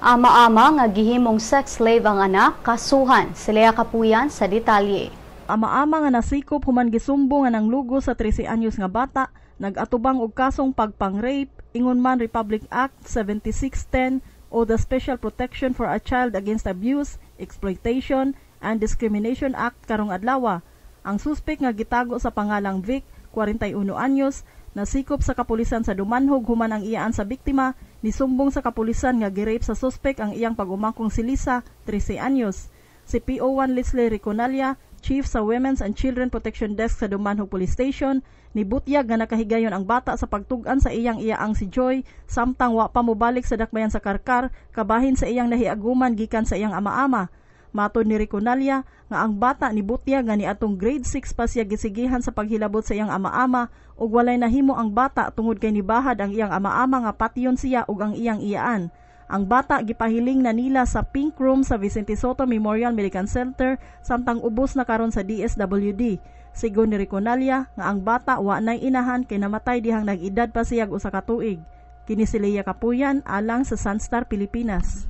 Ama-ama nga gihimong sex slave ang anak, kasuhan. Sila Kapuyan sa detalye. Ama-ama nga nasikop human gisumbong nga nanglugo sa 13 anyos nga bata, nag-atubang og kasong pagpang-rape, ingon man Republic Act 7610 o the Special Protection for a Child Against Abuse, Exploitation, and Discrimination Act karong adlawa. Ang suspek nga gitago sa pangalang Vic, 41 anyos, nasikop sa kapulisan sa Dumanjug human ang iyaan sa biktima nisumbong sa kapulisan nga gi-rape sa suspek ang iyang pag-umangkong si Lisa, 13 anyos. Si PO1 Leslie Riconalia, Chief sa Women's and Children Protection Desk sa Dumanjug Police Station, nibutyag nga nakahigayon ang bata sa pagtug-an sa iyang iyaang si Joy samtang wa pa mobalik sa dakbayan sa Carcar kabahin sa iyang nahiaguman gikan sa iyang ama-ama. Matod ni Riconalia nga ang bata nibutyag nga niadtong grade 6 pa siya gisigihan sa paghilabot sa iyang ama-ama ug walay nahimo ang bata tungod kay nibahad ang iyang ama-ama nga patyon siya ug ang iyang iyaan. Ang bata gipahiling na nila sa Pink Room sa Vicente Sotto Memorial Medical Center samtang ubos na karon sa DSWD. Sigon ni Riconalia nga ang bata wa nay inahan kay namatay dihang nag-edad pa siya usa ka tuig. Kini si Leia Kapuyan alang sa Sunstar Pilipinas.